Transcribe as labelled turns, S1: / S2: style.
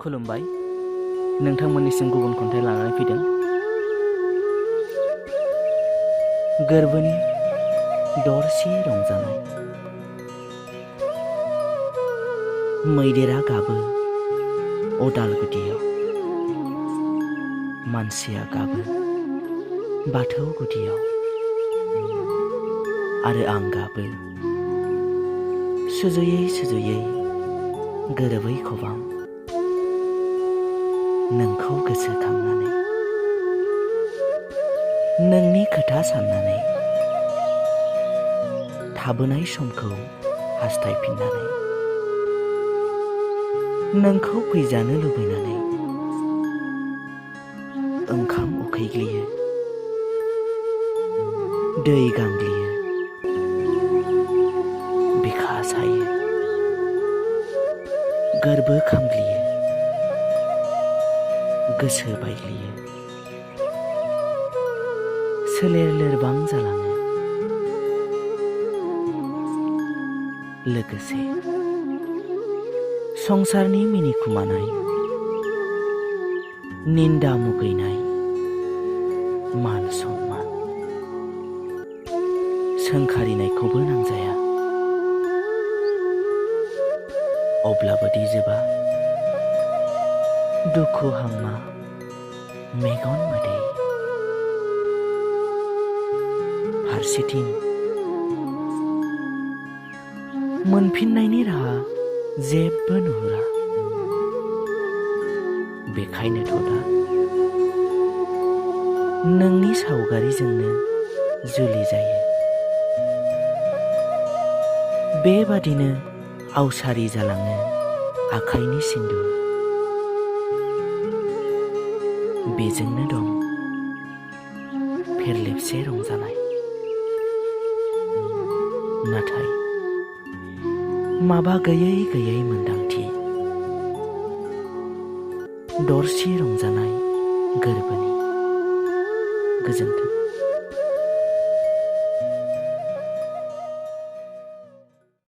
S1: खुलुमबाय नोंथांमोननिसिम गुबुन खन्थाइ लानानै फैदों। गोरबोनि दरसे रंजानाय। मैदेरा गाबो अदाल गुदियाव, मानसिया गाबो बाथौ गुदियाव, आरो आं गाबो सुजुयै सुजुयै गोरोबै खबाम, नोंखौ गोसोखांनानै, नोंनि खोथा साननानै, थाबोनाय समखौ हास्थायफिननानै, नोंखौ फैजानो लुबैनानै ओंखाम उखैग्लियो, दै गांग्लियो, बिखा सायो, गोरबो खामग्लियो, गोसो बायग्लियो, सोलेर लोरबां जालाङो, लोगोसे संसारनि मिनिखुमानाय, निन्दा मुगैनाय, मान सनमान सोंखारिनायखौबो नांजाया, अब्लाबो दि जोबा दुखु हांमा मेगन मोदै, फारसेथिं मोनफिननायनि राहा जेबो नुहुरा, बेखायनोथ' दा नोंनि सावगारिजोंनो जुलि जायो। बेबादिनो आवसारि जालाङो आखाइनि सिन्दुर, बेजोंनो दं फेरलेबसे रंजानाय। नाथाय माबा गैयै गैयै मोन्दांथि, दरसे रंजानाय गोरबोनि। गोजोन्थों।